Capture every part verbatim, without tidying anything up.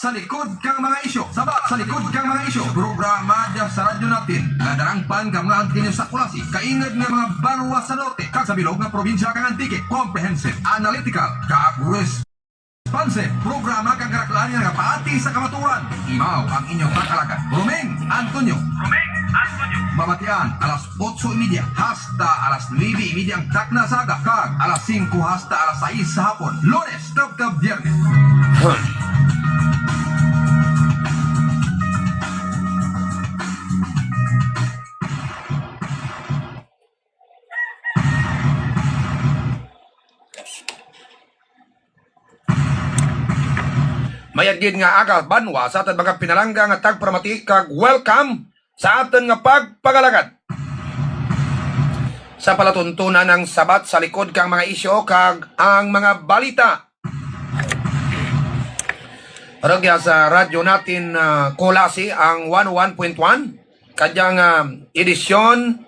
Sa likod kang mga isyu, sa ba-, sa likod kang mga isyu, programa dyan sa radyo natin. Nadarangpan ka mga Antiqueño sa Culasi, kaingad nga mga banwa sa norte, kag sa bilog nga probinsya kang Antique. Comprehensive, analytical, kag responsive programa kang karaklaan nga nagapati sa kamaturan. Imaw ang inyong pag-alagad, Roming Antonio. Roming Antonio. Mabatian alas otso y media hasta alas nuebe y media ang takna sa aga, kag alas singko hasta alas sais sa hapon, Lunes tubtob Biyernes. Mayad gid nga aga, banwa, sa aton mga pinalangga nga tagparamati, kag welcome sa aton nga pagpangalagad. Sa palatuntunan ang sabat sa likod kang mga isyu kag ang mga balita. Rugya sa radyo natin, ah, Culasi ang one oh one point one. Kadyang, ah, edisyon,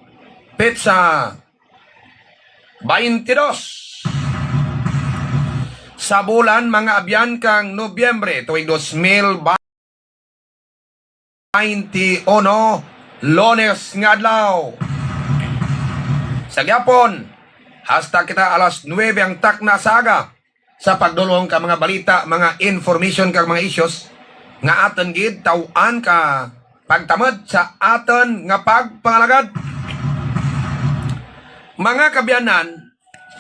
petsa twenty-two. Sa bulan, mga abyan, kang Nobyembre, tuig dos mil twenty-one, Lunes nga adlaw. Sa gyapon, hasta kita alas nuebe ang takna sa aga, sa pagdulong ka mga balita, mga information, kag mga issues nga aton gid taw-an ka pagtamod sa aton nga pagpangalagad. Mga kabyanan,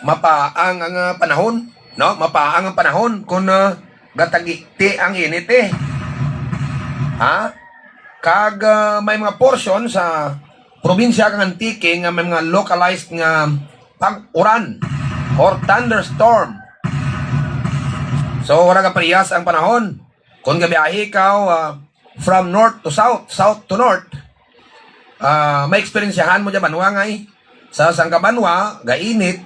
mapaang ang, ah, panahon, no? Mapaang ang panahon kung, ah, gatagiti ang init, eh. Ha? Kag, ah, may mga portion sa probinsya kang Antique nga may mga localized nga pag-uran or thunderstorm. So, wala ka parehas ang panahon. Kung gabiyahe ka, ah, from north to south, south to north, ah, may eksperyensyahan mo dyan, banwa nga, eh. Sa sangka banwa, gainit,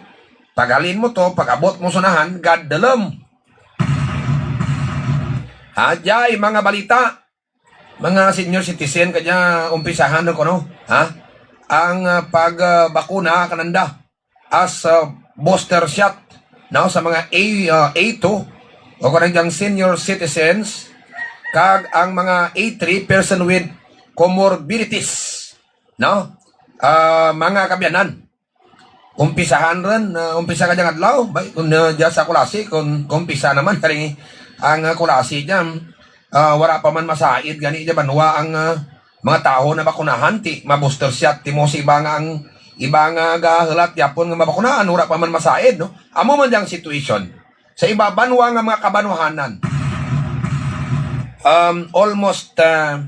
paghalin mo to, pag-abot mo sa unahan, gadalom. Ha, jay, mga balita, mga senior citizen, kanya umpisahan ko, no? Ha? Ang, ah, pag, ah, bakuna kananda as, ah, booster shot, no, sa mga A, ah, A two o kanang senior citizens kag ang mga A three, person with comorbidities, no? Ah, mga kabyanan. Umpisahan rin, ah, umpisa ka diyang adlaw, bay, kung, ah, diya sa Culasi, kung, kung umpisa naman, karing ang, ah, Culasi dyan, ah, wala pa man masaid, gani dyan banwa ang, ah, mga tao na bakunahan, ti, ma-booster shot, ti mo sa iba nga ang, iba nga gahulat yapon nga mabakunahan, wala pa man masaid, no? Amo man diyang situation. Sa iba banwa nga mga kabanwahanan, um, almost, ah,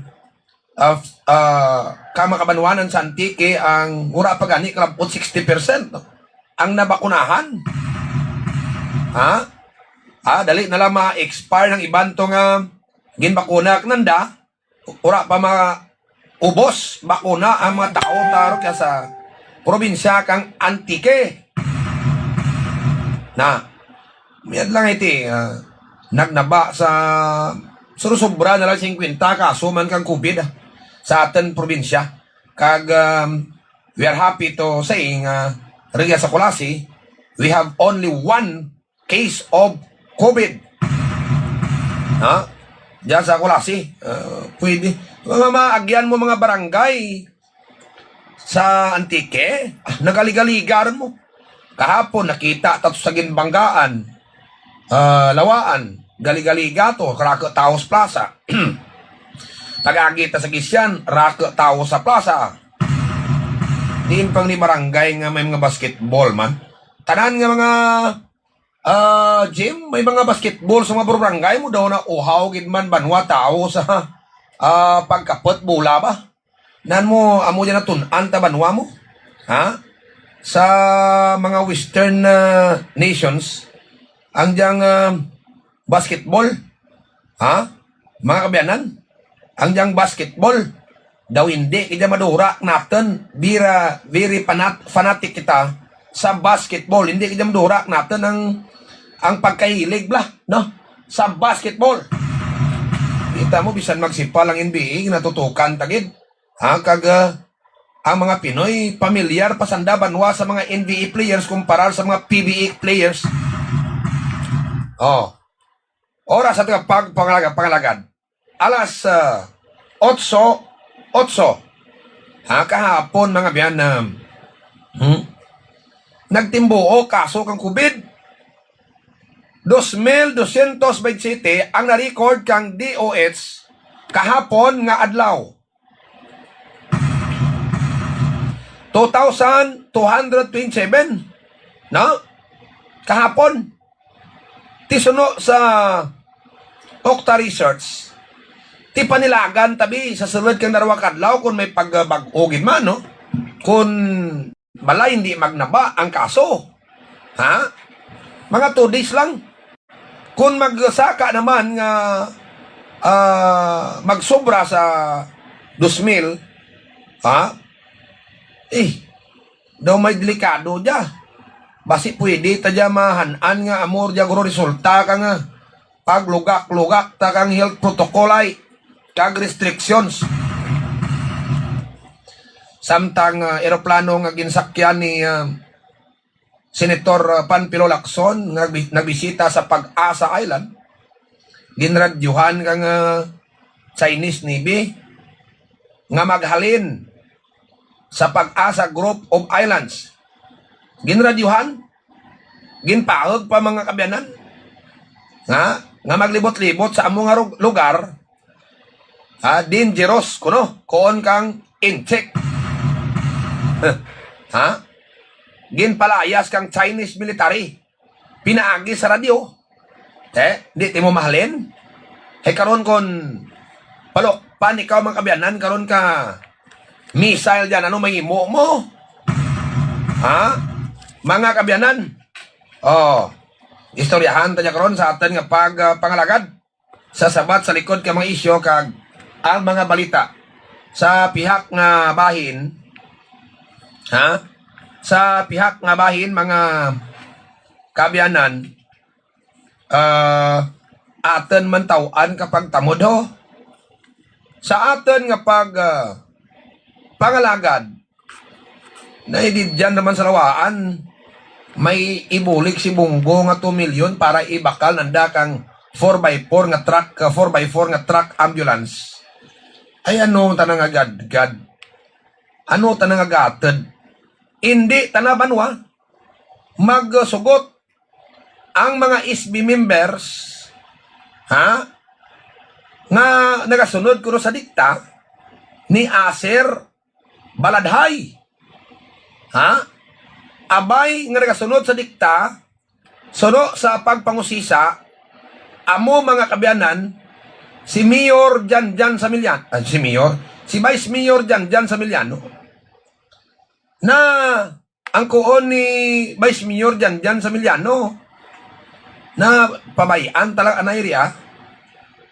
ah, ah, ka mga kabanwanan sa Antique, ang wala pa gani kalabot sixty percent ang nabakunahan. Ha? Ah, dali na lang ma-expire ng iban to nga ginbakuna kananda, wala pa maubos bakuna ang mga tao taro kaya sa probinsya kang Antique. Na, mayad lang iti, ah, nagnaba sa surusubra na lang singkwenta kaso man kang COVID, ah, sa aton probinsya. Kag, um, we are happy to say nga rugya sa Culasi, we have only one case of COVID. Ha? Diyan sa Culasi, ah, pwede. Mga maagyan mo mga barangay sa Antique, ah, nagaligaliga rin mo. Kahapon, nakita tato sa Ginbanggaan, ah, Lawaan, galigaliga to, karako tawo sa plaza. Pag-agi ta sa Gisyan, rako tawo sa plaza. Diin pang ni barangay nga may mga basketball man. Tanan nga mga, ah, gym, may mga basketball sa mga barangay mo daw na uhaw gid man banwa tao sa, ah, pagkapot bola ba? Nan mo, amo dyan natun-an ta banwa mo? Ha? Sa mga western, ah, nations, ang diyang, ah, basketball, ha? Mga kabyanan, ang diyang basketball, daw hindi kita madura natin, bira, very fanat-, fanatic kita sa basketball. Hindi kita madura natin ang, ang pagkahilig bla, no? Sa basketball. Kita mo, bisan magsipal ang N B A, natutukan tagid. Ha, kag, ah, ang mga Pinoy, pamilyar pa sanda banwa sa mga N B A players kumparar sa mga P B A players. Oh. Oras sa pag-, pangalagad, pangalagad. alas, ah, otso, otso. Ha, kahapon, mga biyan, um, hmm? Nagtimbuo kaso kang COVID. Dos mil dosyentos baynte siyete ang na-record kang D O H kahapon nga adlaw. Two thousand two hundred twenty-seven, no? Kahapon. Ti suno sa Okta Research, ti panilagan tabi sa sulod kang darwa ka adlaw kung may pagbag-o gid man, no? Kung balay hindi magnaba ang kaso. Ha? Mga two days lang. Kung magsaka naman nga, ah, magsobra sa dos mil, ha? Eh, daw may delikado dya. Basi pwede ta dya mahan-an nga amo dya guro resulta ka nga paglugak-lugak ta kang health protocol ay kag restrictions. Samtang, ah, eroplano nga ginsakyan ni, ah, Senator, ah, Panfilo Lacson nga nagbi-, nagbisita sa Pag-asa Island, ginradyuhan kang, ah, Chinese Navy nga maghalin sa Pag-asa Group of Islands. Ginradyuhan, ginpahog pa, mga kaabyanan, nga, nga maglibot-libot sa amo nga rug-, lugar, ha, dangerous kuno, kuon kang incheck. Ha? Ginpalayas kang Chinese military. Pinaagi sa radyo. Eh, di ti mo mahalin? Eh, karon kon palukpan ikaw, mga kaabyanan, karon ka missile dyan, ano mahimo mo? Ha? Mga kaabyanan, oh, istoryahan ta niya karon sa aton nga pag, ah, pangalagad sa sabat sa likod ka mga isyu kag ang mga balita sa pihak nga bahin, ha? Sa pihak nga bahin, mga kaabyanan, ah, aton man taw-an ka pagtamod, ho. Sa aton nga pag, ah, pangalagad, na, eh, di dyan naman sa lawaan, may ibulig si Bunggo nga two million para ibakal nanda kang four by four nga truck, ah, four by four nga truck ambulance. Ay, ano ta na nga gadgad? Ano ta na nga gatod? Indi ta na banwa magsugot ang mga S B members, ha, nga nagasunod kuno sa dikta ni Aser Baladhay. Ha? Abay nga nagasunod sa dikta, suno sa pagpangusisa, amo, mga kaabyanan, si Mayor Janjan Samiliano, ah, si Mayor, si Vice Mayor Janjan Samiliano, na ang kuon ni Vice Mayor Janjan Samiliano na pabay-an talaga na area,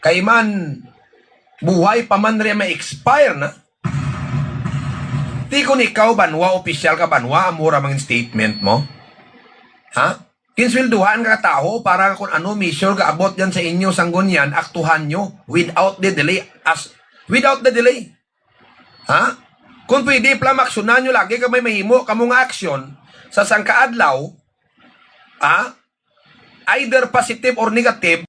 kay man buhay pa man ria, may expire na. Ti kon ikaw, banwa, opisyal ka banwa, amo ra man statement mo? Ha? Ginsweldohan ka tawo para kung ano measure gaabot dyan sa inyo, Sanggunian, aktuhan nyo without the delay. As, without the delay. Ha? Kung pwede pala, maksyonan nyo lagi kag may mahimo kamo nga aksyon sa sangka adlaw, ha? Either positive or negative,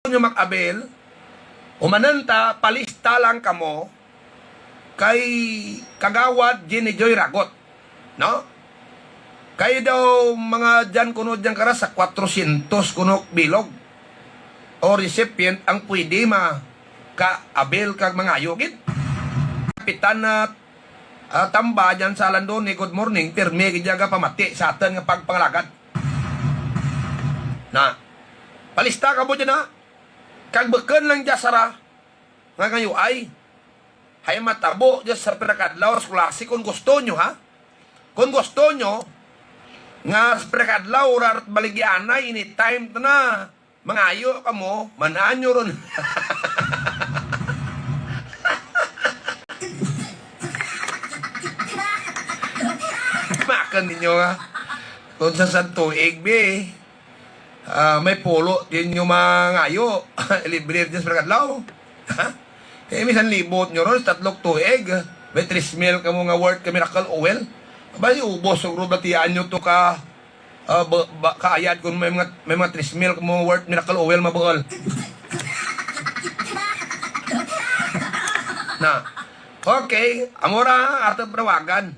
nyo mag-avail, umanan ta, palista lang kamo kay Kagawad Jenny Joy Ragot, no? Kayo daw mga dyan kuno dyan kara sa kwatrosyentos kuno bilog o recipient ang pwede ma-avail kag mangayo gid. Kapitan na, ah, Tamba dyan sa Alandoni, good morning. Pirmi gid dyan ka pamati sa aton nga pagpangalagad. Na, palista ka mo dyan, ha? Kag bukon lang dyan, Sara, nga ngayo ay, hay matabo dyan sa pinakadlaw sa klase kung gusto nyo, ha? Kung gusto nyo, nga sa pinakadlaw, ura at baligyanay, anytime ta na, mangayo ka mo, mananyo ron. Makan ninyo, ha? Kung sa santuig, be. Ah, may pulo din yung mga ngayo. Libre din sa kadlaw. Ha? Eh, misan libot nyo ron, tatlok tuig. May three mil ka mo nga worth ka miracle oil. Ba, ubos, siguro batian nyo to ka, ah, ba, ba, kaayad kung may mga, may mga three mil ka mo worth miracle oil, mabuol. Na. Okay, amora, ato panawagan.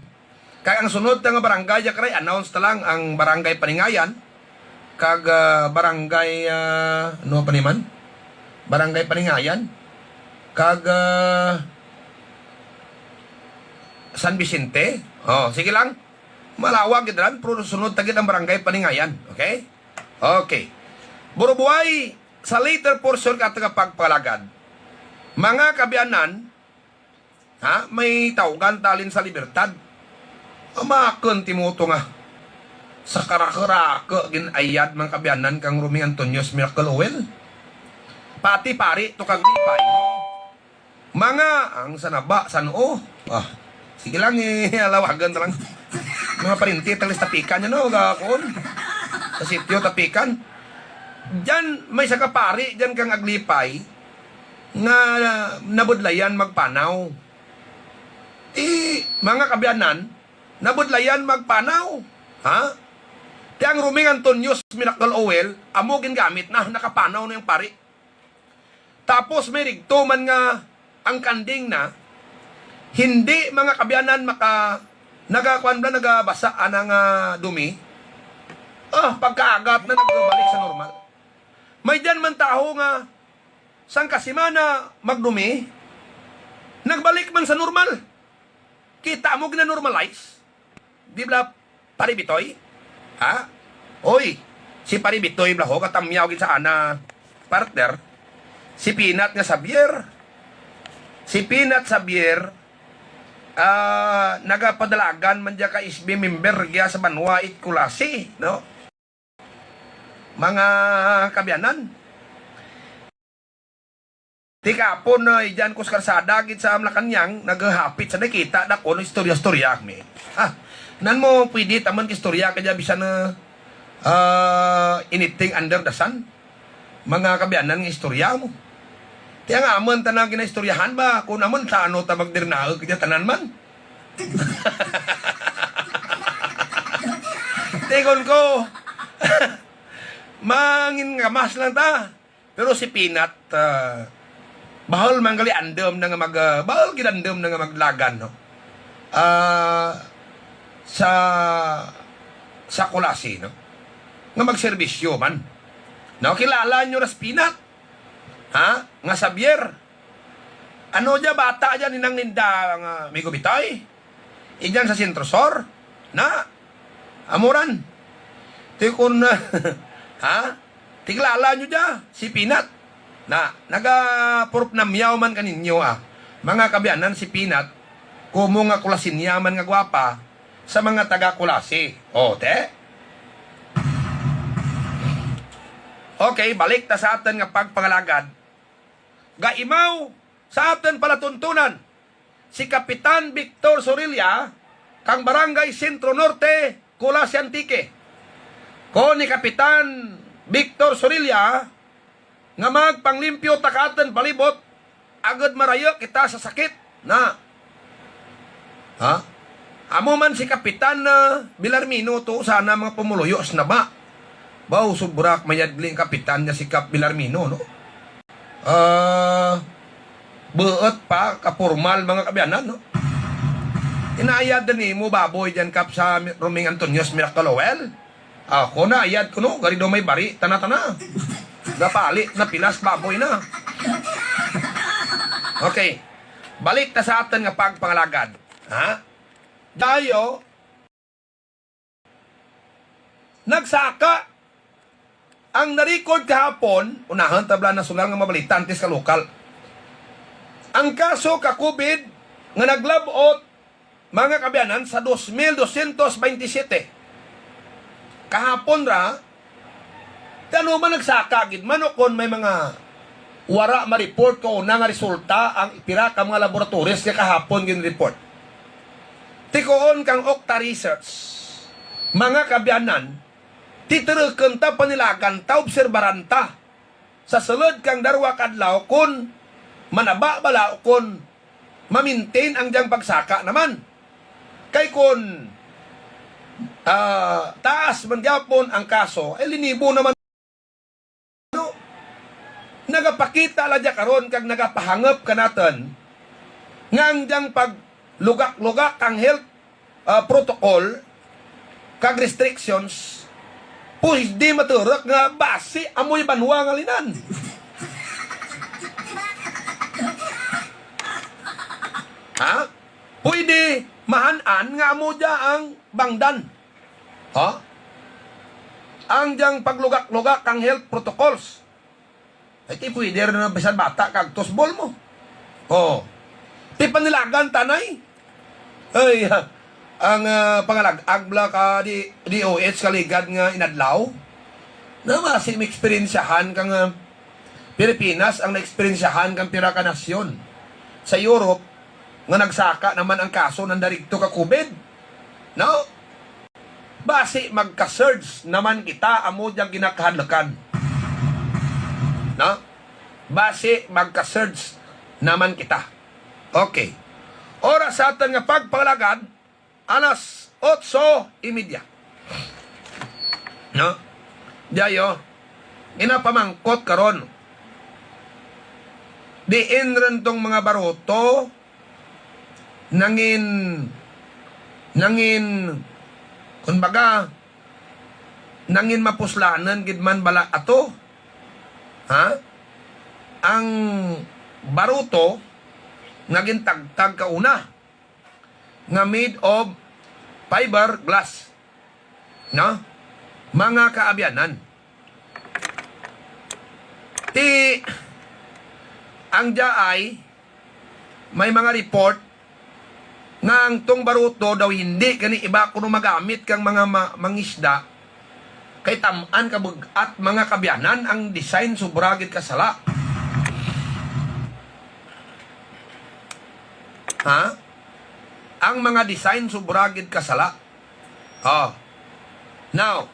Kag ang sunod ta nga barangay, Jakray, announce ta lang ang Barangay Paningayan, kag, ah, Barangay, ah, ano pa ni man? Barangay Paningayan, kag, ah, San Vicente. Oh, sige lang. Malawag gid ran, pero sunod ta gid ang Barangay Paningayan. Okay? Okay. Burubuhay, sa later portion ka taga pagpalagad. Mga kabianan, ha? May tawgan talin sa libertad. Amakon timuto nga. Sa karakurako gin-ayad mga kabianan kang Roming Antonio's Miracle Oil. Pati pari to kag lipay. Mga ang sanaba, san-o. Ah, sige lang, eh, alawagan ta lang. Mga parinti, talis Tapikan yan, no? Gakon. Sa sityo Tapikan. Diyan, may isa ka pari, diyan kang Aglipay, nga nabudlayan magpanaw. Ti, mga kabianan, nabudlayan magpanaw. Ha? Ti ang Roming Antonio's Miracle Oil, amo gingamit na, nakapanaw na yung pari. Tapos may rigto man nga ang kanding na, hindi mga kabianan maka, nagakuan ba, nagabasa ana nga dumi. Ah, pagkaagat na nagbalik sa normal. May diyan man taho nga sangka semana magdumi, nagbalik man sa normal. Kita mo, gina-normalize. Di bala, Pare Bitoy? Ha? Oy, si Pare Bitoy bala ho, katamyaw gid sa ana, partner. Si Pinat nga Xavier. Si Pinat Xavier, ah, nagapadalagan man dya ka S B member gya sa banwa it Culasi, no? Mga kabianan. Ti kahapon, ah, idyan ko sa karsada gid sa Malacañang, naghahapit sa nakita na ko, istorya-istorya kami. Ah, nan mo pwede taman istorya kaya bisan na, ah, anything under the sun. Mga kabianan nga istorya mo. Ti ang amon tanan ginaistoryahan ba? Kung amon, tano ta magdirnaog kaya tanan man. Tingon ko, mangin kamas lang ta. Pero si Pinat, ah, bahol man gali andam na nga mag, ah, bahol gid andam na nga maglagan, no? Ah, sa, sa Culasi, no? Nga magserbisyo man. No, kilala nyo ras Pinat. Ha? Nga Xavier. Ano dya, bata dya, ninang ninda nga Migo Bitoy? Idyan sa Centro Sur? Na? Amuran? Ti kun, ha? Tiglala nyo dya, si Pinat. Na, naga-purupnamyaw man kaninyo, ah. Mga kabianan, si Pinat, kumo nga Culasinya man nga gwapa, sa mga taga Culasi. O, te? Okay, balik ta sa aton nga pagpangalagad. Gaimaw sa aton palatuntunan, si Kapitan Victor Sorilla, kang Barangay Centro Norte, Culasi, Antique. Kon ni Kapitan Victor Sorilla, nga magpanglimpyo ta ka aton palibot, agud marayo kita sa sakit na. Ha? Amo man si Kapitan, ah, Bilarmino to, sana mga pumuluyo sa naba. Baw, sobra mayadli ang kapitan niya si Kap Bilarmino, no? Ah, buot pa, kapormal, mga kaabyanan, no? Inayad na nimo baboy dyan, Kap, sa Roming Antonio's Miracle Oil? Ako na, ayad ko, no? Gari daw may bari, tana-tana. Napali, napilas, baboy na. Okay. Balik ta sa aton nga pagpangalagad. Ha? Dayo, nagsaka. Ang na-record kahapon, unahan ta bala na sugal nga mabalita antes ka lokal. Ang kaso ka COVID nga naglab-ot, mga kaabyanan, sa dos mil dosyentos baynte siyete. Kahapon ra, ti ano man nagsaka gid man o kon may mga wara ma-report kauna nga resulta ang pira ka mga laboratories nga kahapon gin-report. Tikuon kang Okta Research, mga kaabyanan, titireken ta, panilagan ta, obserbaran ta. Sa sulod kang darwa ka adlaw, kun manaba bala o kun ma-maintain ang diyang pagsaka naman. Kay kun, ah, taas man gyapon ang kaso, ay linibo naman. Ano? Nagapakita la dya karon kag nagapahangop kanaton nga ang diyang paglugak-lugak ang health, ah, protocol kag restrictions, pwede maturok nga basi amoy banwa nga linan. Ha? Pwede mahan-an nga amo dya ang bangdan. Ha? Ang diyang paglugak-lugak ang health protocols. Ay, ti pwede rin na bisan bata kag tusbol mo. Oh. Ti panilagan tanay. Ay, ha, ang, ah, pangalag-ag bala ka di, D O H kaligad nga inadlaw. Na basi may eksperyensyahan kang, ah, Pilipinas ang naeksperyensyahan kang pira ka nasyon sa Europe nga nagsaka naman ang kaso ng darigto ka COVID. No? Basi magka-surge naman kita, amo diyang ginakahadlakan. No? Basi magka-surge naman kita. Okay. Oras sa aton nga pagpangalagad, alas otso y media. No? Diayo, ginapamangkot karon. Diin rin tong mga baruto, nangin, nangin, kumbaga, nangin mapuslanan gid man bala ato. Ha? Ang baruto nga gintagtag kauna nga made of fiberglass, no? Mga kaabyanan. Ti, ang diay may mga report nga ang tong baruto daw hindi gani iba kuno magamit kang mga ma-, mangisda, kay tam-an kabug-at, mga kaabyanan, ang design sobra gid kasala. Ha? Ang mga design sobra gid kasala. Oh. Now,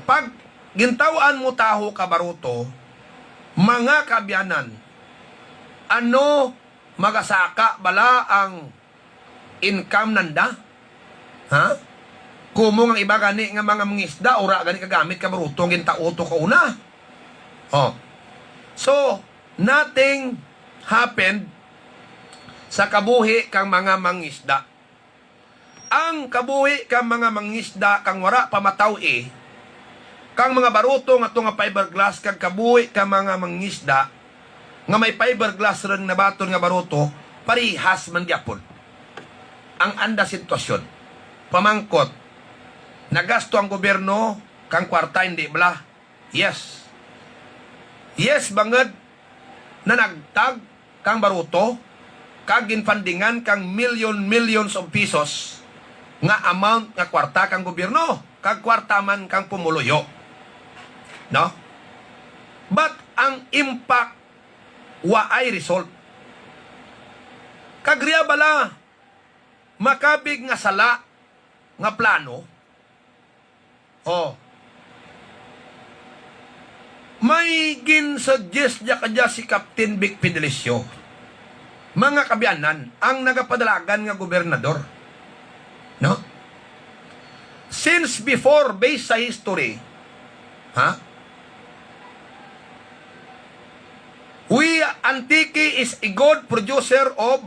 pag gintaw-an mo taho ka baruto, mga kaabyanan, ano, magasaka bala ang income nanda? Ha? Kumong ang iba gani nga mga mangisda, ura gani kagamit ka baruto ang gintao to kauna. Oh. So, nothing happened sa kabuhi kang mga mangisda. Ang kabuhi kang mga mangisda kang wara pa mataw-i, kang mga baruto nga to nga fiberglass, kag kabuhi kang mga mangisda nga may fiberglass rin nabaton nga baruto, parihas man gyapon ang anda sitwasyon. Pamangkot, nagasto ang gobyerno kang kwarta, hindi bala? Yes. Yes, bangod nanagtag kang baruto kag ginfundingan kang million, millions of pesos nga amount nga kwarta kang gobyerno kag kwarta man kang pumuluyo. No? But ang impact, waay result. Kag riya bala makabig nga sala nga plano? Oh. May gin-suggest niya kadya si Captain Vic Fedelicio. Mga kaabyanan, ang nagapadalagan nga gobernador. No? Since before, based sa history, ha? We, Antique is a good producer of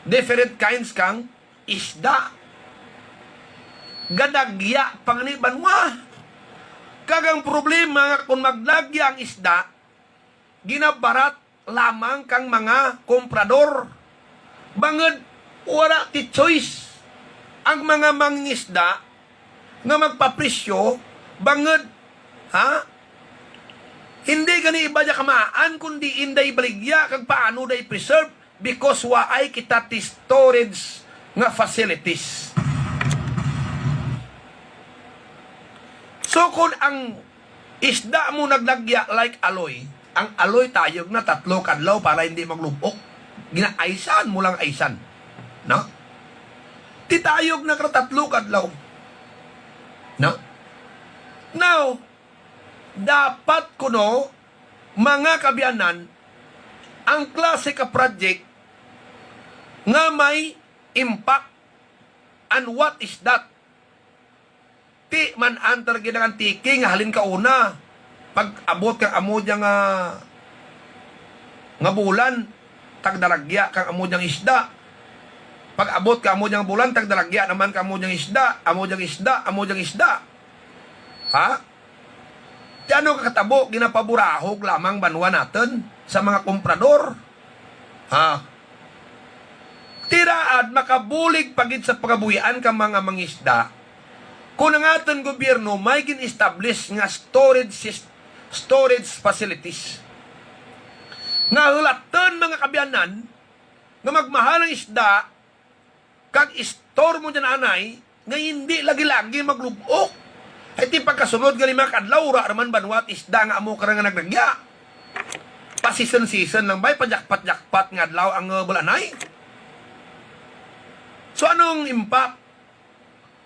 different kinds kang isda. Gadagya pa nga ni banwa. Kag ang problema nga kung magdagya ang isda, ginabarat lamang kang mga komprador. Bangod wala ti choice ang mga mangingisda nga magpapresyo, bangod, ha? Hindi gani iba dya kamaan, kundi inday baligya kag paano day preserve, because waay kita ti storage nga facilities. So, kung ang isda mo nagdagya like aloy, ang aloy tayog na tatlo kadlaw para hindi maglubok. Ginaaysan mo lang aysan. No? Ti tayog na ka tatlo kadlaw. No? Now, dapat kuno, mga kaabyanan, ang klase ka project nga may impact. And what is that? Ti man antar gid ang Antique nga halin ka una. Pag-abot kang amo dyan nga, nga bulan, tagdaragya kang amo dyan isda. Pag-abot ka amo dyan bulan, tagdaragya naman ka amo dyan isda, amo dyan isda, amo dyan isda. Ha? Ti ano ka katabo, ginapaburahog lamang banwa naton sa mga komprador. Ha? Tiraad, makabulig pa gid sa pagabuhian ka mga mangisda. Kung ang aton gobyerno may gin-establish nga storage sys-, storage facilities nga hulaton, mga kaabyanan, nga magmahal ang isda kag istor mo dyan anay nga hindi lagi-lagi maglubok. Ay ti pagkasunod gali mga kadlaw, wala naman banwa ti isda nga amo ka nga nagdagya. Pa-season-season lang bay, pa-jackpot-jackpot nga adlaw ang, uh, bulanay. So, anong impact?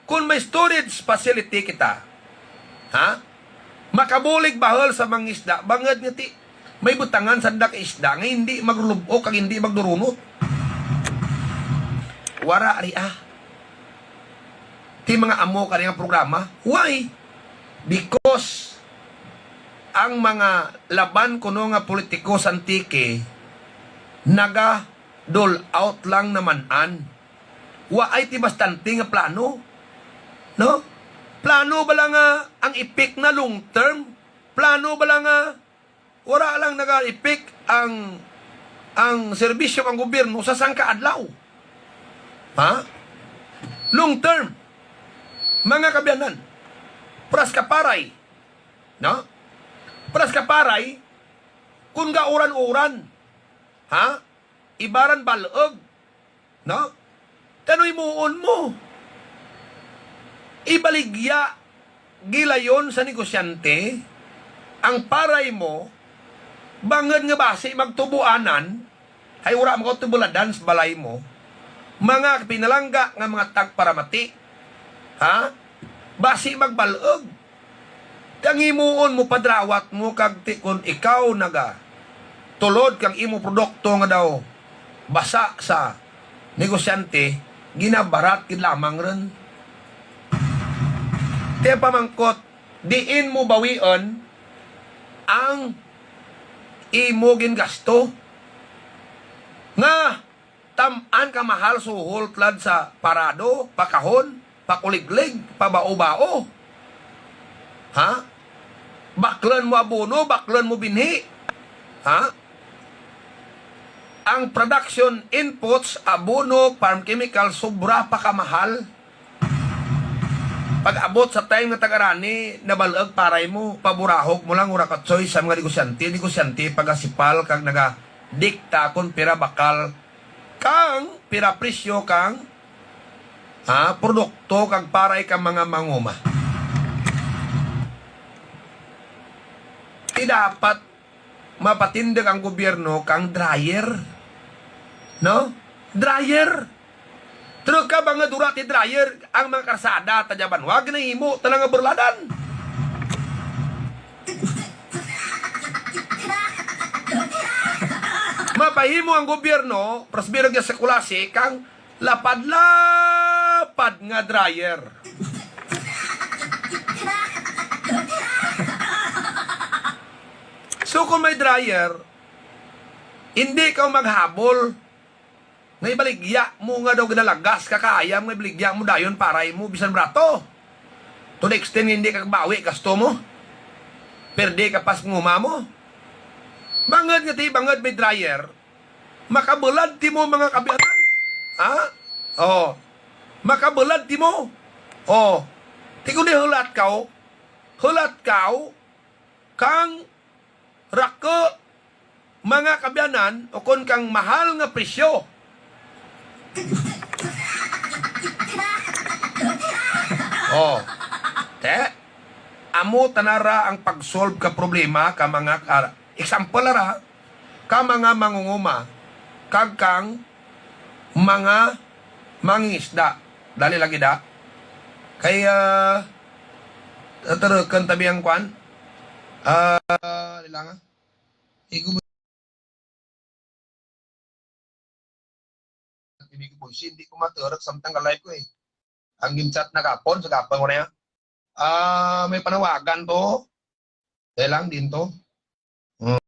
Kung may storage facility kita, ha? Makabulig bahol sa mangisda, bangod nga ti may butangan sa dak isda nga hindi maglubok kag hindi magdurunot. Wara ria. Ti mga amo kani nga programa. Why? Because ang mga laban kuno nga politiko sa Antique naga-dole out lang naman-an. Waay ti bastante nga plano. No? Plano bala nga ang epek na long term? Plano bala nga wala lang naga-epek ang, ang serbisyo kang gobyerno sa sangka adlaw? Ha? Long term. Mga kaabyanan, pras ka paray, no? Pras ka paray, kung gauran-uran, ha? Ibaran bal-og, no? Ti ano himuon mo? Ibaligya gilayon sa negosyante ang paray mo, bangod nga basi magtubuanan, hay wala makatubuladan sa balay mo, mga pinalangga nga mga tagparamati, ha? Basi magbal-og. Ti ang himuon mo, padrawat mo, kag ti, kun ikaw naga tulod kang imo produkto nga daw basa sa negosyante, ginabarat gid lamang ron. Ti ang pamangkot, diin mo bawion ang imo gingasto nga tam-an ka mahal suhol tulad sa parado, pakahon, pakuliglig, pabao-bao. Ha? Baklon mo abono, baklon mo binhi. Ha? Ang production inputs, abono, farm chemical, sobra pa kamahal. Pag-abot sa time nga tagarani, nabalag paray mo, paburahog mo lang, wala ka choice sa mga negosyante. Negosyante, pagasipal, kag nagadikta kung pira bakal kang pira presyo kang, ha, produkto kag paray ka mga manguma. Ti dapat mapatindog ang gobyerno kang dryer. No? Dryer. Pero ka mga dura ti dryer, ang mga karsada ta dya banwa, ginahimo ta lang nga burladan. Mapahimo ang gobyerno, Prosbiro Diaz sa Culasi, kang lapad-lapad nga dryer. So, kung may dryer, Hindi ka maghabol nga ibaligya mo nga daw ginalagas ka kaayam nga ibaligya mo dayon para imo bisan barato. To the extent nga hindi ka kabawi gasto mo. Perde ka pas nguma mo. Bangod nga ti, bangod may dryer, makabulad ti mo mga kabiyanan. Ha? Oh. Makabulad ti mo. Oh. Ti kung di hulat ka, oh. Hulat ka, oh. Kang rako, mga kabiyanan, ukon kang mahal nga presyo. Oh. Te, amo tanara ang pag-solve ka problema ka mga, ah, example ra, ka mga mangunguma, kag kang mga mangingisda. Dali lagi da. Kay, ah, tarukan tabi ang kwan. Ah, dali lang, ah. Igo mo. Hindi ko, hindi ko maturok samtang ka live ko eh. Ang gin-chat na kapon, sa kapon ko na yan. Ah, may panawagan to. Kaya lang din to. Hmm.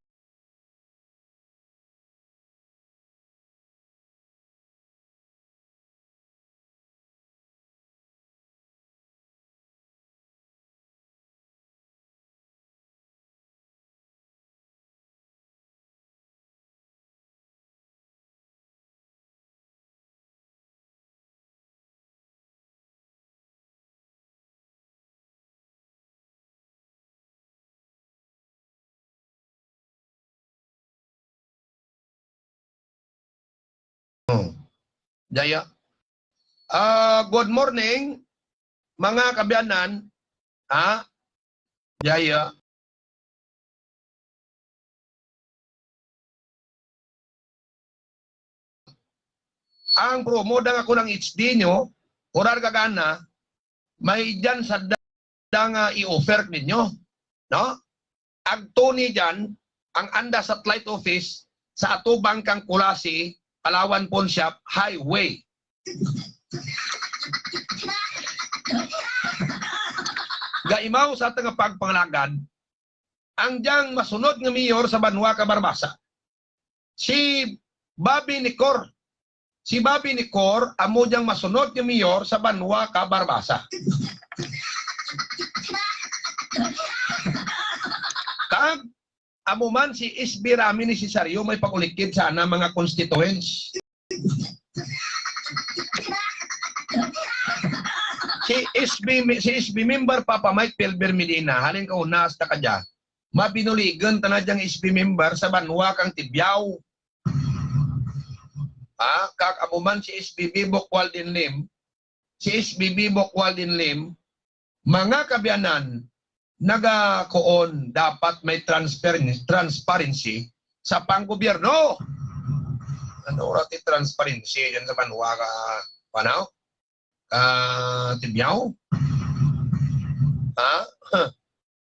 Hmm. Jaya. Ah, good morning, mga kabiyanan. Ha? Jaya. Ang promo da nga kung ang H D nyo, orar gagana, may dyan sa da nga i-offer ninyo, no? Agto ni dyan ang anda satellite office sa atubang kang Culasi, Palawan Pawn Shop Highway. Gaimaw sa atong pagpangalagad, ang diyang masunod nga mayor sa banwa ka Barbaza, si Bobby Nicor. Si Bobby Nicor amo diyang masunod nga mayor sa banwa ka Barbaza. Kag amo man si S B Rami ni Cesario may pag-ulikid sa ana mga constituents. Si S B, mi-, si S B member Papa Mike Pelber Medina, halin ka una hasta kadya, mabinuligan ta na diyang S B member sa banwa kang Tibiao. Ha? Kag amo man si S B Bibok Walden Lim, si S B Bibok Walden Lim, mga kabiyanan, nagakuon, dapat may transfer-, transparency sa panggobyerno. Ano ra ti transparency dyan sa banwa ka, ano? Ka Tibiao? Ha?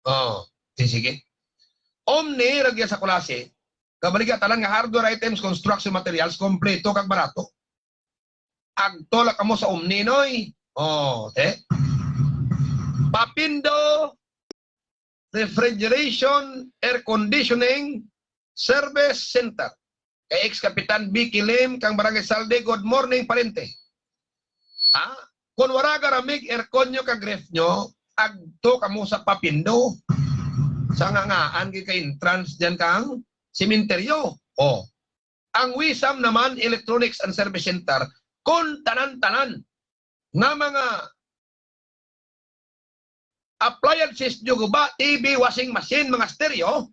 Oh, di sige. Omni, ragya sa Culasi, kabaligya tanan nga hardware items, construction materials, kompleto kag barato. Agto lang kamo sa Omni, noy. Oh, te. Papindo Refrigeration, Air Conditioning Service Center. Kay ex-Kapitan Vicky Lim kang Barangay Salde, good morning, pariente. Ha? Kung wala garamig aircon nyo kag ref nyo, agto kamo sa Papindo. Sa ngangaan gid kay entrance dyan kang sementeryo. Oh. Ang Wisam naman, Electronics and Service Center, kung tanan-tanan nga mga appliances nyo guba, T V, washing machine, mga stereo,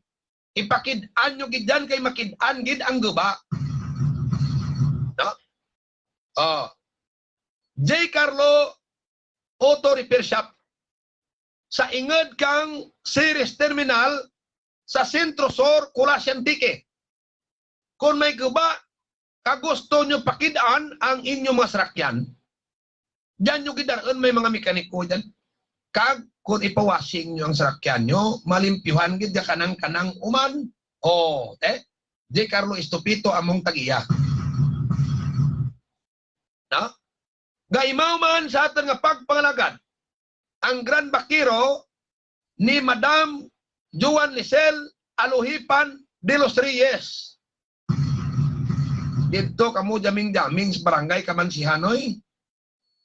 ipakid-an nyo gid yan kay makid-an gid ang guba. No? Oh. J Carlo Auto Repair Shop sa ingod kang Ceres Terminal sa Centro Sur, Culasi, Antique. Kung may guba, kag gusto nyo pakid-an ang inyong mga sarakyan, diyan nyo gidar-on, may mga mekaniko diyan. Kag kung ipawashing nyo ang sarakyan nyo, malimpyuhan gid ka kanang-kanang uman. O, te, J Carlo Estupito among tag-iya. No? Gaimaw man sa aton nga pagpangalagad ang Grand Vaquero ni Madam Joan Lisel Alohipan de los Reyes. Didto kamo jaming-jaming sa barangay Kamansihan, oy.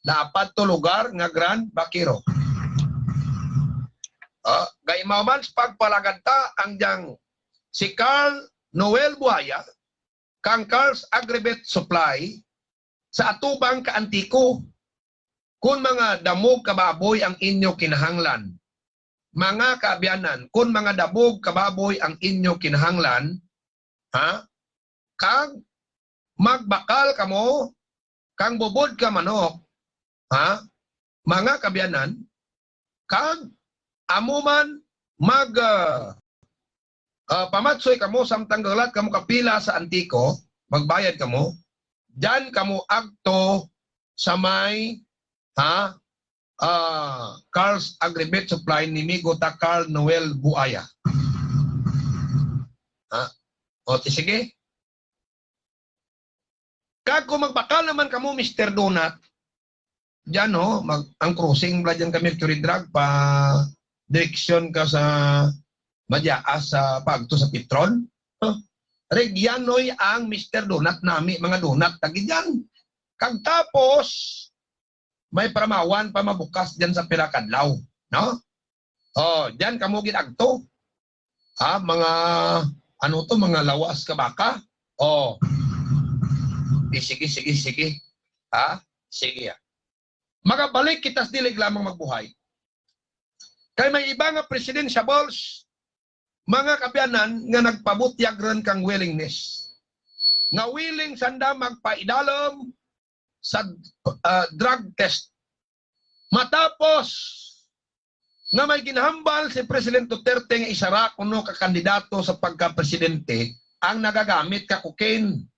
Dapat to lugar nga Grand Vaquero. Ah, kay mao man sa pagpalagad ta ang diyang si Carl Noel Buaya kang Carl's Agribet Supply sa atubang ka Antico. Kun mga damog ka baboy ang inyo kinahanglan, mga kaabyanan, kun mga damog ka baboy ang inyo kinahanglan, ha? Kag magbakal kamo kang bubod ka manok, ha? Mga kaabyanan, kag amo man mag, ah, ah, pamatsoy kamo samtang gahulat kamo kapila sa Antico, magbayad kamo, diyan kamo agto sa may, ha, ah, Carl's Agribet Supply ni migo ta Carl Noel Buaya. Ha? O, ti sige. Kag kung magbakal naman kamo, Mister Donut, diyan, ho, mag, ang crossing bala diyan ka Mercury Drug, pa direksyon ka sa Madiaas sa pagto sa Petron. Ho? Regianoy ang Mister Donut nami, mga donut, tagi diyan. Kag tapos, may paramawan pa mabukas diyan sa pila ka adlaw, no? Oh, diyan kamo gid agto. Ha, mga, ano to, mga lawas ka baka? Oh. Eh, sige, sige, sige. Ha? Sige, ah. Magabalik kita sa dilig lamang magbuhay. Kay may iba nga presidentiables, mga kaabyanan, nga nagpabutyag ron kang willingness. Nga willing sanda magpaidalom sa, ah, drug test. Matapos nga may ginhambal si President Duterte nga isara kuno ka kandidato sa pagka-presidente ang nagagamit ka cocaine.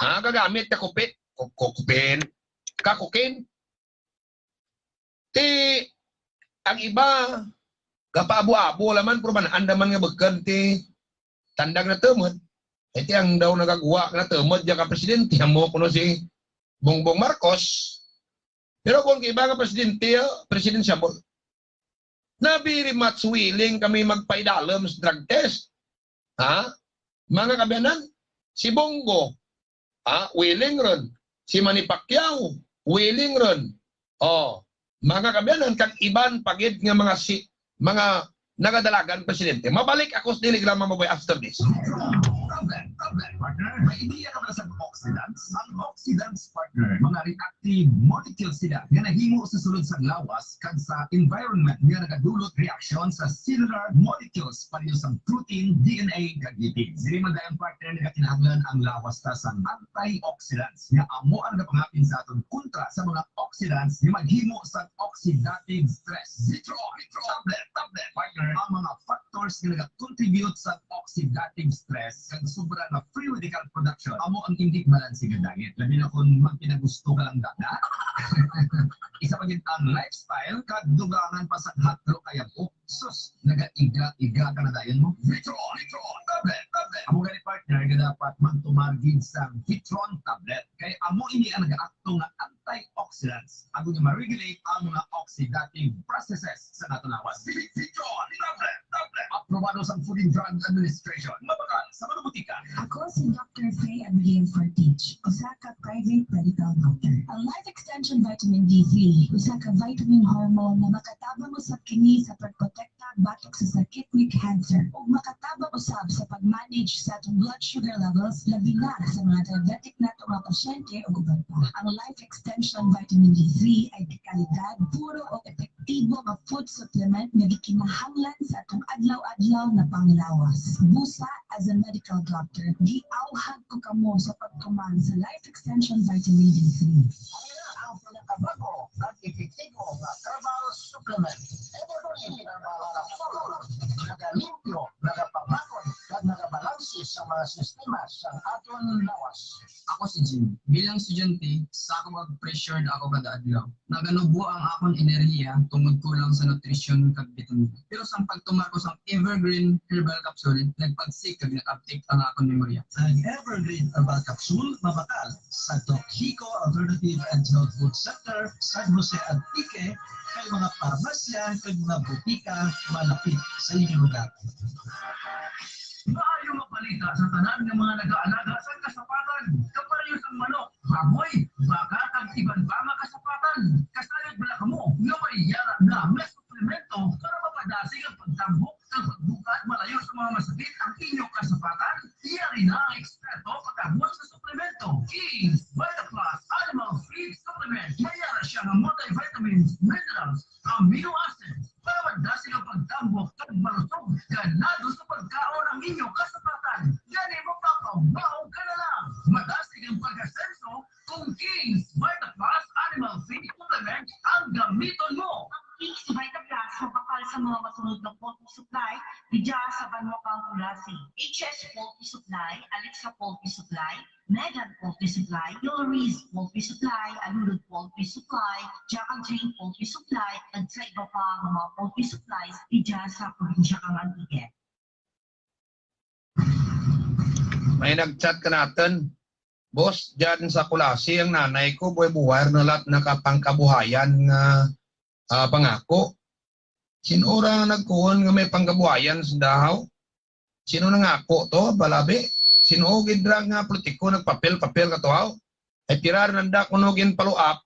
Ah, gagamit ka kupi-, ku-, ku-, cocaine. Ka cocaine. Ti, ang iba, gapaabo-abo laman, pero man, andaman nga bukod, ti, tandag na tumod. Eh, ti, ang daw nagagwa na tumod, diya ka presidente, amo kuno si Bongbong Marcos. Pero kung iba nga presidente, ah, presidentiable, na very much willing kami magpaidalom sa drug test. Ha? Mga kaabyanan, si Bongo, ha? Willing ron. Si Manny Pacquiao, willing ron. Oh, mga kaabyanan, kag iban pa gid nga mga si, mga nagadalagan presidente. Mabalik ako sa dilig lamang mabuhay after this. Tablet, tablet, partner. May ideya ka ba sa oxidants? Ang oxidants, partner, mga reactive molecules sila nga nahimo sa sulod sa lawas kag sa environment nga nagadulot reaksyon sa cellular molecules, pareho sa protein, D N A, kag lipid. Diri man dayon, partner, nagakinahanglan ang lawas ta sa antioxidants nga amo ang nagapangapin sa aton kontra sa mga oxidants nga maghimo sa oxidative stress. Vitro, Vitro, tablet, tablet, partner, ang mga factors nga nagakontribute sa oxidative stress kag sobra nga free radical production amo ang indi balanse nga diet. Labi na kung magpinagusto ka lang, dada. Isa pa gid ang lifestyle kag dugangan pa sa hatro kaya buhok. Sus, nagaiga-iga ka na dayon mo. Vitro, Vitro, tablet, tablet. Amo gani, partner, nga dapat magtumar gid sa Vitron tablet. Kay amo ini ang nagaakto nga antioxidants, agod nga ma-regulate ang mga oxidative processes sa aton lawas. Vitron, tablet, tablet. Aprobado sa Food and Drug Administration. Mabakal sa mga butika. Ako si Doctor Faye Abigail Fortich, usa ka private medical doctor. Ang Life Extension Vitamin D three, usa ka vitamin hormone nga makatabang usab kini sa pagprotekta batok sa sakit nga cancer, ug makatabang usab sa pag-manage sa atong blood sugar levels, labi na sa mga diabetic nato nga pasyente ug uban pa. Ang Life Extension Vitamin D three ay dekalidad, puro ug epektibo nga food supplement nga gikinahanglan sa atong adlaw-adlaw nga panglawas. Busa, as a medical doctor, giawhag ko kamo sa pagtuman sa Life Extension Vitamin D three. Ang pinakabag-o kag epektibo nga herbal supplement. Evergreen Herbal Capsule. Nagalimpyo, nagapabakod, kag nagabalanse sa mga sistema sa aton lawas. Ako si Jim. Bilang estudyante, sakop kag pressured ako kada adlaw. Nanubo ang akon enerhiya tungod kulang sa nutrisyon kag bitamina. Pero sang pagtumar ko sang Evergreen Herbal Capsule, nagpagsik kag nag-uptick ang akon memorya. Ang Evergreen Herbal Capsule mabakal sa Doc Hico Alternative and Health Food Center, San Jose, Antique, kag mga parmasya kag mga butika malapit sa inyong lugar. Maayo nga balita sa tanan nga mga nag-aalaga sa kasapatan, kapareho sang manok, baboy, baka, kag iban pa nga kasapatan. Kasayod bala kamo nga may yara na nga suplemento para mapadasig ang pagtambok kag pagbukad malayo sa mga masakit ang inyo kasapatan? Yari na ang eksperto pag-abot sa suplemento. King's Vita Plus Animal Feed Supplement. May yara siya nga multivitamins, minerals, amino acids para madasig ang pagtambok kag malusog ganado sa pagkaon ang inyo kasapatan. Gani, mapapamaong ka na lang. Madasig ang pag-asenso kung King's Vita Plus Animal Feed Supplement ang gamiton mo. Ang King's Vita Plus mabakal sa mga masunod nga poultry supply didya sa Banwa kang Culasi: H S Poultry Supply, Alexa Poultry Supply, Megan Poultry Supply, Yori's Poultry Supply, Alulod Poultry Supply, Jack and Jane Poultry Supply, kag sa iba pa nga mga poultry supplies didya sa probinsya kang Antique. May nag-chat ka natin. Boss, dyan sa Culasi, ang nanay ko, buhay-buhay na lahat nakapangkabuhayan nga, ah, pangako. Sino ra nagkuon nga may pangkabuhayan sa dahaw? Sino nangako to, balabi? Sino gid ra nga politiko nagpapel-papel ka to, haw? Ay, pira ra nanda kuno ginpaluap,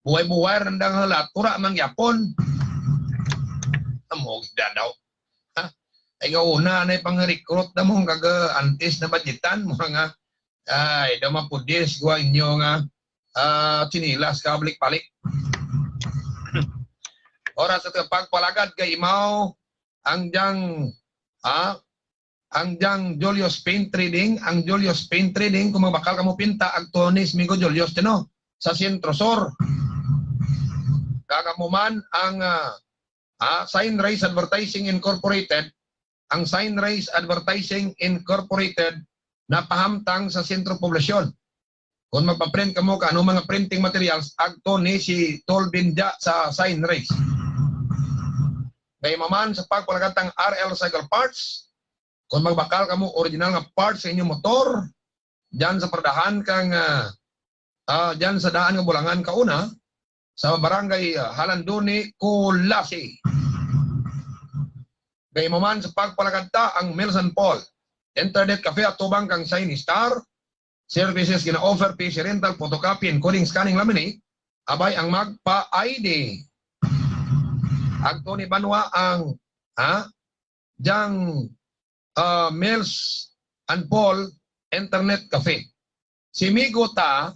buhay-buhay ra nanda nga hulat, ura man gyapon. Amo gid daw. Ha? Ay, kauna na pang-recruit na mo, kag, ah, antes na budgetan mo nga, ay, daw mapudis ko inyo nga, ah, tsinelas ka balik-balik. Oras sa pagpalagad kay imaw, ang dyang, ah, ang dyang Julius Paint Trading, ang Julius Paint Trading, kung magbakal ka mo pinta, agto ni Migo Julius, tino, sa Centro Sur. Kag amo man ang, ah, ah, Sign Race Advertising Incorporated, ang Sign Race Advertising Incorporated napahamtang sa Sentro Poblasyon. Kung magpa-print kamo ka ano mga printing materials, agto ni si Tol Binja sa Sign Race. Kay maman sa pagpalakatang R L Cycle Parts, kung magbakal kamo original nga parts sa inyong motor, dyan sa pardahan kang, ah, ah, dyan sa daan nga Bulangan kauna, sa barangay, ah, Halandoni, Culasi. Kay maman sa pagpalakad ta ang Mills and Paul Internet Cafe, atubang kang Shiny Star Services, gina-offer P C rental, photocopy, encoding, scanning, laminate. Abay ang magpa-I D. Agto ni Banwa ang, ha? Dyang, ah, Mills and Paul Internet Cafe. Si migo ta,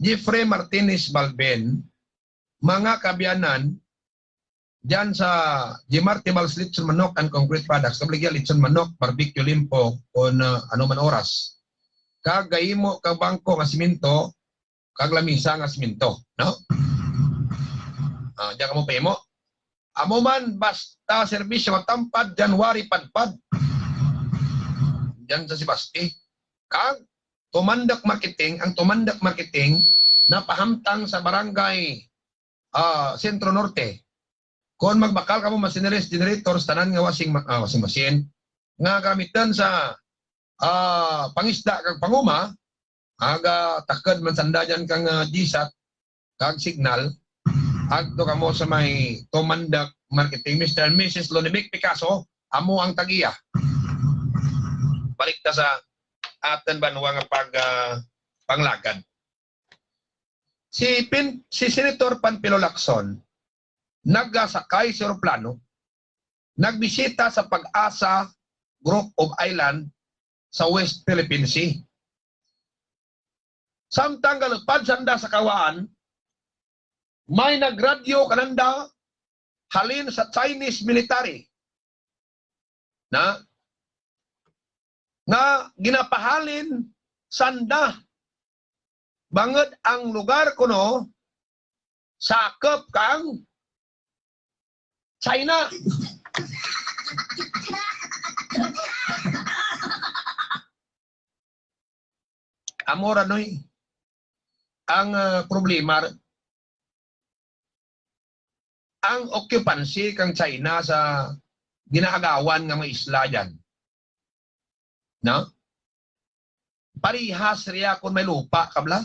Jeffrey Martinez Balbin, mga kaabyanan, dyan sa Jimar Tibal's Lechon Manok and Concrete Products, kabaligya lechon manok, barbecue limpo, kung, ah, ano man oras. Kag gahimo kag bangko nga simento, kag lamisa nga simento, no? Ah, diyan kamo pahimo. Amo man, basta serbisyo nga tampad, January padpad. Diyan sa Sebaste. Kag Tumandak Marketing, ang Tumandak Marketing napahamtang sa barangay, ah, Centro Norte. Kung magbakal kamo machineries, generators, tanan nga washing ma-, ah, washing machine nga gamitan sa, ah, pangisda kag panguma, aga takad man sanda dyan kang, ah, G sat kag Signal, agto kamo sa may Tumandak Marketing. Mister and Missus Lonimic Picasso, amo ang tagiya. Balik ta sa aton banwa nga pag, ah, panglagad. Si Pin-, si Senator Panfilo Lacson nagasakay sa eroplano, nagbisita sa PAGASA Group of Island sa West Philippine Sea. Samtang galupad sanda sa kawaan, may nagradyo kananda halin sa Chinese military na, nga ginapahalin sanda bangod ang lugar kuno sakop kang China. Amo ra, noy, ang, ah, problema. ang occupancy kang China sa ginaagawan nga mga isla dyan. No? Parihas riya kung may lupa ka bala.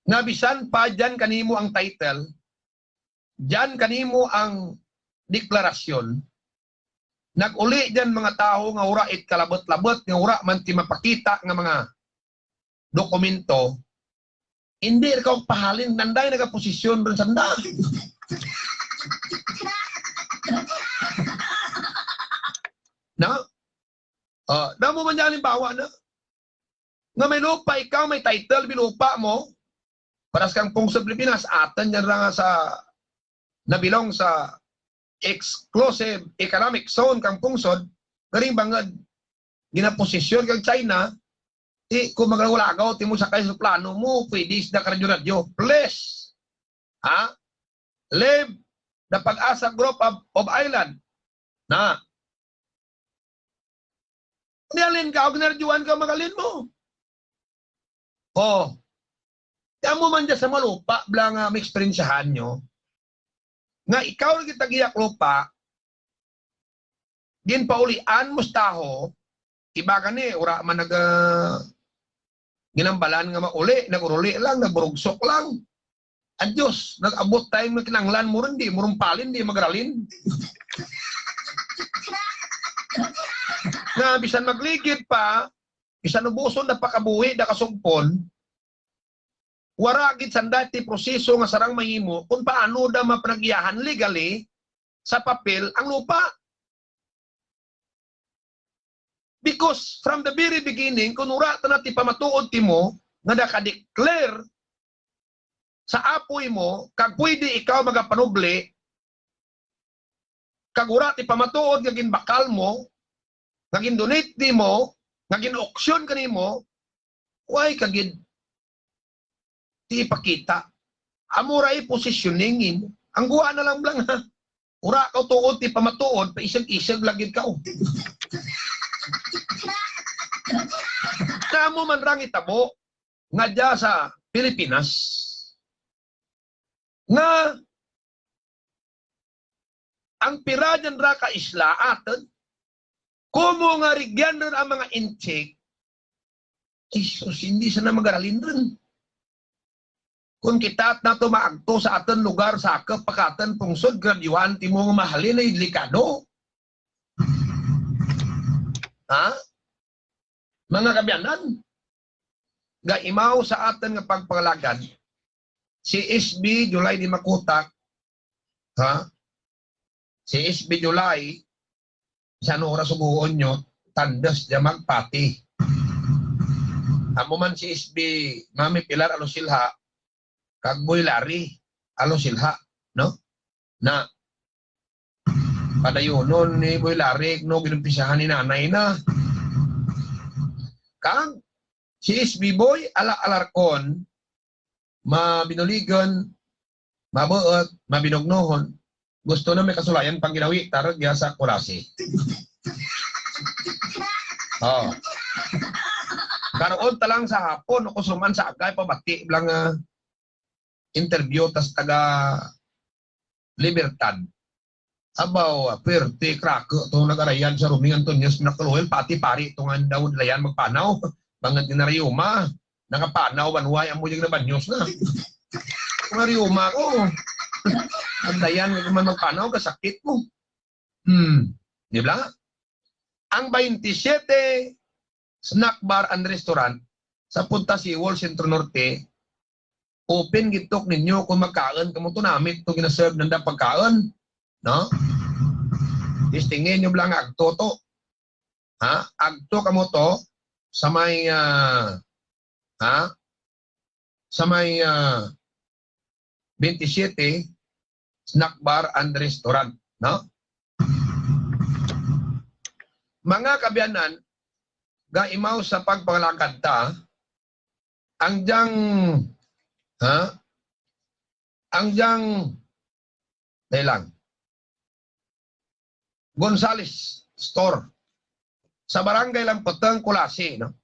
Nga bisan pa dyan kanimo ang title, dyan kanimo ang deklarasyon, nag-uli dyan mga tawo nga wala it kalabot-labot, nga wala man ti mapakita nga mga dokumento, hindi ka pahalin, nanday nagaposisyon rin sanda. No? Ah, damo man niya halimbawa na nga may lupa ikaw, may title, may lupa mo, para sa kang pungsod Pilipinas, atan yan ra nga sa nabilong sa exclusive economic zone kang pungsod, garing bangod ginaposisyon kag China, ti kung maglawlagaw ti mo sakay sa plano mo, pwede sa karadyo-radyo. Please, ha? Leave the Pag-asa Group of, of Island. Na. Nialin ka, og naradyuan ka, magalin mo. Oh. Kaya mo man dyan sa malupa, bla nga may eksperyensyahan nyo. Nga ikaw lagi tagiyak lupa, ginpaulian mo sa taho, iba gani, ura man nag, ah, ginambalan nga mauli, naguruli lang, nagburugsok lang. Ang Diyos, nag-abot time nga kinanglan mo rin, di mo rin palin, di magralin. Nga bisan magligid pa, bisan ubuson na pakabuhi, nakasugpon, wara gid sanda ti proseso nga sarang mahimo kung paano da mapanagyahan legally sa papel ang lupa. Because from the very beginning, kung wala ta na ti pamatuod ti mo nga naka-declare sa apoy mo, kag pwede ikaw magapanubli, kag wala ti pamatuod nga ginbakal mo, nga gin-donate nimo, nga gin-auction kanimo, way ka gid ti ipakita. Amo ra i positioning nimo. Ang guwa na lang lang, ha. Ura ka tuod ti pamatuod, paisag-isag lagi ka, oh. Namo man rang itabo nga dya sa Pilipinas nga ang pira dyan ra ka isla aton, kumo nga rigyan ron ang mga Intsik, Jesus, hindi sana magaralin ron. Kung kita nato maagto sa aton lugar, sakop pa ka aton pungsod, gradyuhan ti mo nga mahalin ay delikado. Ha? Mga kabyanan, gaimaw sa aton nga pagpangalagad, si S B July di Makutak, ha? Si S B July, sa ano oras suguon nyo, tandas dya magpati. Amo man si S B Mami Pilar Alusilha, kag Boy Larry Alusilha, no? Na, padayunon ni Boy Larry, no, ginumpisahan ni nanay na. Kag si S B Boy, ala Alarcon, mabinuligon, mabuot, mabinugnohon. Gusto na may kasulayan pang ginawi, tarog ya sa Culasi. Oh. Karon ta lang sa hapon, o kusuman sa agay, pabati lang, ah, interview tas taga Libertad. Abaw, ah, perte, crack, to nagarayan sa Roming Antonio, sa Pinakuluhil, pati pari, to nga daw layan magpanaw. Bangod nga nariyuma, nakapanaw, banway, amo yung nabanyos na. Kung nariyuma ko, ang dayan, nga man magpanaw, kasakit mo. Hmm. Di ba? Ang twenty-seven Snack Bar and Restaurant sa Punta Siwol, Centro Norte, open gitok ninyo kung magkaon kamo to, namit to ginaserve nanda pagkaon, no? Testingin nyo lang agto to. Ha? Agto kamo to sa may, ah, ha? Sa may, ah, twenty-seven Snack Bar and Restaurant, no? Mga kabyanan, gaimaw sa pagpangalagad ta, ang diyang, ha? Ang diyang, dali lang. Gonzales Store. Sa Barangay Lamputang, Culasi, no?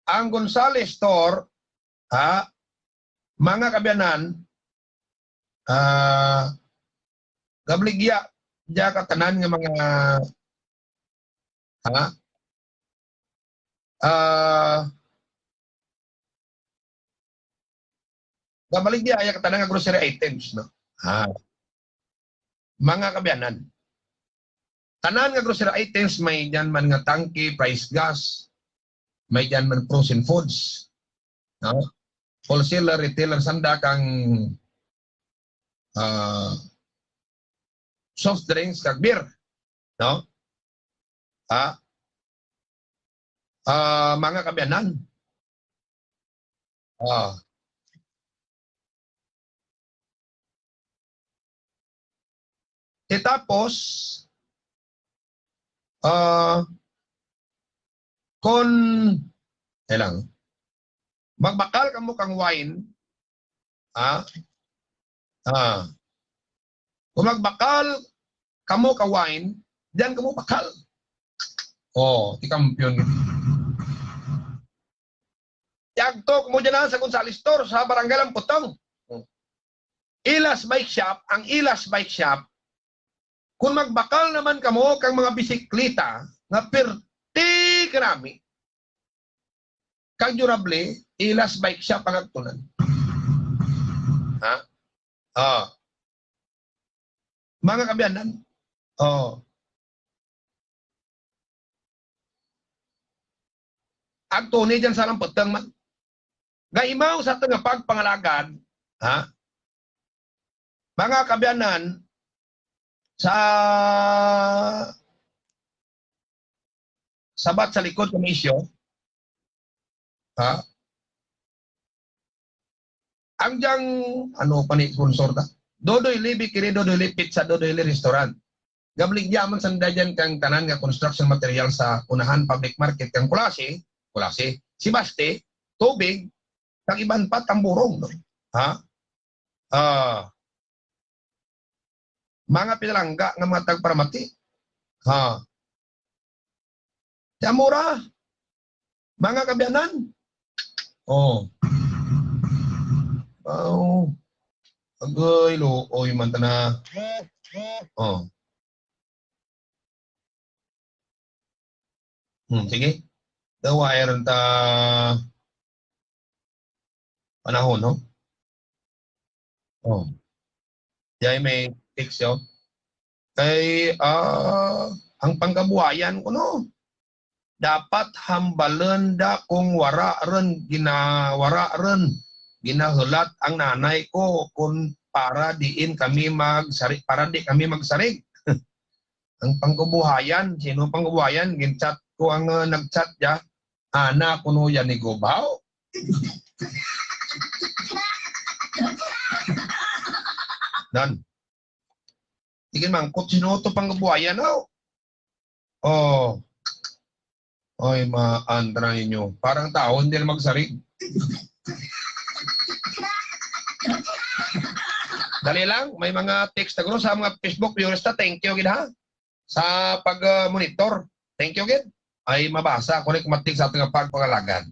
Ang Gonzales Store, ha, mga kabyanan, Ah, gabaligya, diya ka tanan nga mga, ha? Ah, gabaligya, iya ka tanan nga grocery items, no? Ha? Mga kaabyanan, tanan nga grocery items, may diyan man nga tangke, price gas, may diyan man frozen foods, no? Wholesaler, retailer, sanda kang, ah, soft drinks kag beer, no? Ha? Ah, mga kaabyanan. Ah. E tapos, ah, kon, eh lang, magbakal kamo kang wine, ha? Ah. Kung magbakal kamo ka wine, diyan kamo bakal. Oh, ikampiyon. Yagto mo dyan sa Gonzales Store, sa Barangay Lamputong. Ilas Bike Shop, ang Ilas Bike Shop, kung magbakal naman kamo kang mga bisikleta nga perti karami, kag durable, Ilas Bike Shop ang agtunan. Ha? Ah. Mga kaabyanan. Oh. Agtuni dyan sa Lamputong man. Gaimaw sa aton nga pagpangalagad, ha? Mga kaabyanan, sa sabat sa likod kang isyu, ha? Ang diyang, ano pa ni sponsor ta? Dodoy Li Bakery, Dodoy Li Pizza, Dodoy Li Restaurant. Gabaligya man sanda dyan kang tanan nga construction material sa unahan public market kang Culasi, Culasi, Sebaste, Tubig, kag iban pa, Tamborong, no? Ha? Ah, mga pinalangga nga mga tagparamati. Ha? Ti amo ra, mga kaabyanan. Oh. Oh. Agoy, luoy man ta na. Oh. Hmm, sige. Daw, wala rin ta panahon, no? Oh. Diay may text, oh. Kay, ah, ang pangkabuhayan ko, no? Dapat hambalen da kung wara rin gina-, wara rin ginahulat ang nanay ko kung para diin kami magsari-, para di kami magsarig. Ang pangkabuhayan, sino pangkabuhayan? Gin-chat ko ang, uh, nag-chat diya. Ana kuno yan ni Gobao. Nan. Sige, mangkot sino to pangkabuhayan, oh. Oh. Oy, maan ta na ninyo. Parang tao, hindi na magsarig. Dali lang, may mga text na guro sa mga Facebook viewers ta. Thank you gid, ha, sa pag, uh, monitor. Thank you gid. Ay mabasa ko ni kumatik sa ating pagpangalagad.